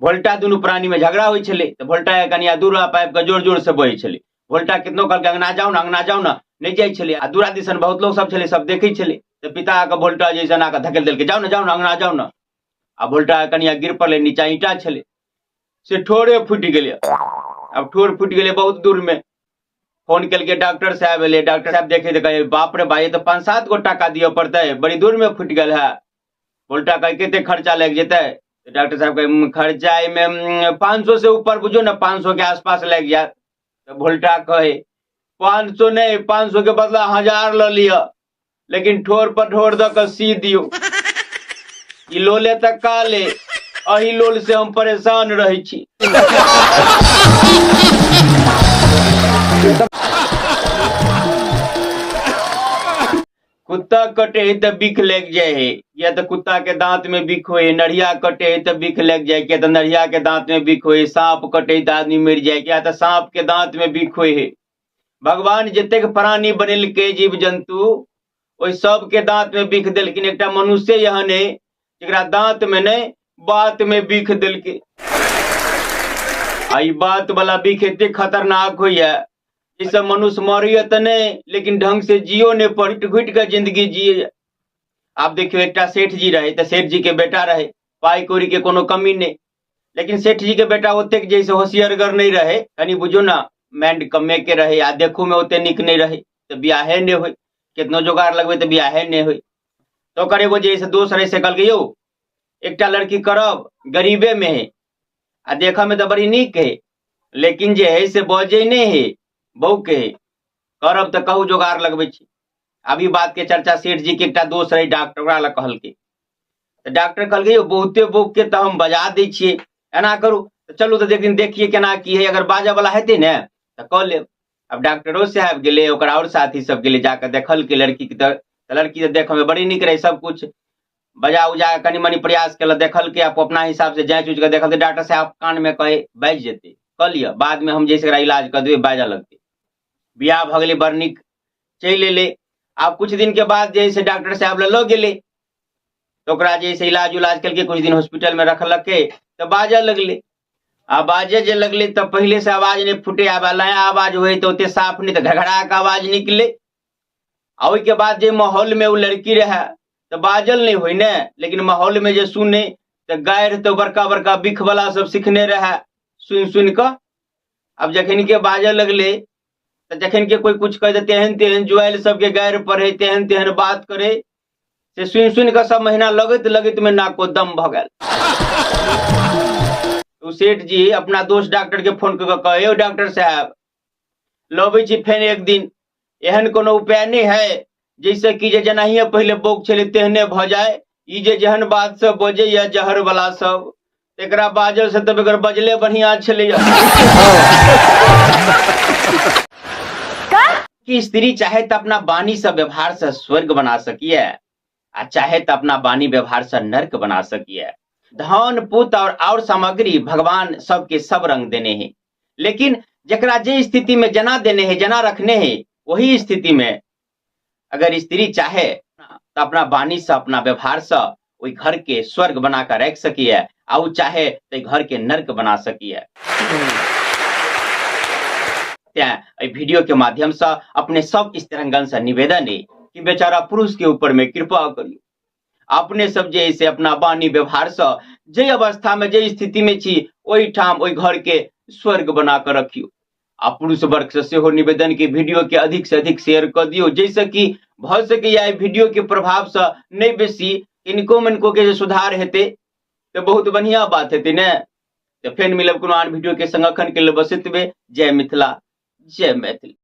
Volta दुनू प्राणी में झगड़ा होइ छलै तऽ भोल्टा के कनिया दूरा पाबि कऽ जोर जोर से बजै छलै। भोल्टा कितनो कहलकै अंगना जाउ ने, अंगना जाउ ने, नहि जाइ छलै। आ दूरा दिसन बहुत लोक सब छलै, सब देखै छलै। तऽ पिता के भोल्टा जैसन आके धकेल देलकै, जाउ ने जाउ ने, अंगना जाउ ने। आ भोल्टा के कनिया गिर पड़लै, नीचा ईंटा छलै, से ठोरे फूटि गेलै। आब ठोर फूटि गेलै बहुत दूर में। फोन केलकै डॉक्टर साहब एलै, डॉक्टर साहब देखे तऽ कहै बाप रे भाई, तऽ 5-7 गो टाका दिअ पड़तै, बड़ी दूर में फूटि गेल है। भोल्टा कहै कते खर्चा लागि जेतै? तऽ डॉक्टर साहब कहै खर्चा एहिमे 500 से ऊपर बुझो ने, 500 के आसपास लागि जायत। तऽ भोल्टा कहै 500 नहि, 500 के बदला 1000 लऽ लिअ, लेकिन ठोर पर ठोर दऽ कऽ सी दियौ। ई लोले तऽ काले, एहि लोल से हम परेशान रहै छी। कुत्ता कटे है तऽ बिख लागि जाइ है, किया तऽ कुत्ता के दांत में बिख होइ है। नढ़िया कटे है तऽ बिख लागि जाइ, किया तऽ नढ़िया के दांत में बिख होइ है। सांप कटे है तऽ आदमी मरि जाइ, किया तऽ सांप के दांत में बिख होइ है। भगवान जतेक प्राणी बनेलकै जीव जंतु, ओहि सब के दांत में बिख देलखिन। एकटा मनुष्य एहन है जकरा दांत में नहि बात में बिख देलकै। आ ई बात वाला बिख एते खतरनाक होइया जाहिसँ मनुष्य मरैया तऽ नहि, लेकिन ढंग से जियो नहि, पलट घुटि कऽ जिंदगी जियैया। आब देखियौ, एकटा सेठ जी रहै, तऽ सेठ जी के बेटा रहै, पाइ कौड़ी के कोनो कमी नहि, लेकिन सेठ जी के बेटा ओतेक जे से होशियारगर नहि रहै, कनि बुझू ने माइंड कमे के रहै, आ देखू में ओते नीक नहि रहै, तऽ बियाहे नहि होइ, केतनो जोगाड़ लगबै तऽ बियाहे नहि होइ। तऽ ओकर एगो जे से दोस्त रहै से कहलकै, यौ एकटा लड़की करब, गरीबे में है आ देखऽ में तऽ बड़ी नीक है, लेकिन जे है से बजै नहि है, बौके है, करब तऽ कहू जोगाड़ लगबै छी। आब ई बात के चर्चा सेठ जी के एकटा दोस्त रहै डॉक्टर, ओकरा लग कहलकै। तऽ डॉक्टर कहलकै, यौ बहुते बौक के तऽ हम बजा दै छियै, एना करू तऽ चलू तऽ एक दिन देखिए केना की है, अगर बाजऽ वाला हेतै ने तऽ कऽ लेब। आब डॉक्टरो साहब गेलै, ओकर आओर साथी सब गेलै, जाकऽ देखलकै लड़की के, तऽ लड़की तऽ देखऽ मे बड़ी नीक रहै, सब कुछ बजा उजा कऽ कनि मनि प्रयास केलक, देखलकै, अपना हिसाब से जाँच उच कऽ देखलकै। डॉक्टर साहब कान मे कहै, बाजि जेतै, कऽ लिअ, बाद मे हम जे एकरा इलाज कऽ देबै, बाजऽ लगतै। बियाह भऽ गेलै, बड़ नीक चलि एलै। आब कुछ दिन के बाद जे है से डॉक्टर साहब लग लऽ गेलै, तऽ ओकरा जे है से इलाज उलाज केलकै, कुछ दिन हॉस्पिटल मे रखलकै, तऽ बाजऽ लगलै। आ बाजे जे लगलै तऽ पहिले से आवाज नहि फूटे, आब नया आवाज होइ तऽ ओते साफ नहि, तऽ घघरा के आवाज निकले। आ ओहिके बाद जे माहौल मे ओ लड़की रहै तऽ बाजल नहि होइ ने, लेकिन माहौल मे जे सुने तऽ गारि तऽ बड़का बड़का बिख वाला सब सिखने रहै सुनि सुनि कऽ। आब जखन के बाजऽ लगलै तऽ जखन के कोइ कुछ कहि दे, तेहन तेहन जुआइल सबके गारि पढ़े, तेहन तेहन बात करे, से सुनि सुनि कऽ सब महीना लगैत लगैत में नाको दम भऽ गेल। ओ सेठ जी अपना दोस्त डॉक्टर के फोन कऽ कऽ कहै, यौ डॉक्टर साहब, लबै छी फेर एक दिन, एहन कोनो उपाय नहि है जैसे कि जे जेनाहिए पहिले बौक छलै तेहने भऽ जाय? ई जे जेहन बात सब बजैया जहर वाला सब, एकरा बाजल से तऽ बेगर बजले बढ़िया छलैया। कि स्त्री चाहे तऽ अपना वाणी से व्यवहार से स्वर्ग बना सकिए, आ चाहे तऽ अपना वाणी व्यवहार से नर्क बना सकिए। धन पुत और सामग्री भगवान सबके सब रंग देने है, लेकिन जकरा जे स्थिति में जना देने है, जना रखने है, वही स्थिति में अगर स्त्री चाहे तो अपना वाणी से अपना व्यवहार से ओहि घर के स्वर्ग बना कर रख सकिए, आ उ चाहे तो घर के नर्क बना सकिए। तें एहि वीडियो के माध्यम से अपने सब स्त्रीगण से निवेदन है कि बेचारा पुरुष के ऊपर में कृपा करियो। अपने सब जे है से अपना वाणी व्यवहार से जे अवस्था में जे स्थिति में छी ओहि ठाम ओहि घर के स्वर्ग बना कर रखियो। आ पुरुष वर्ग से सेहो निवेदन कि वीडियो के अधिक से अधिक शेयर कर दियो, जैसे कि भऽ सकैया एहि वीडियो के प्रभाव से नहीं बेसी किनको मनको के जे सुधार हेतै तऽ बहुत बढ़िया बात हेतै ने। तऽ फेर मिलब कोनो आन वीडियो के संग, अखन के लिए बस एतबे। जय मिथिला, जय मैथिली।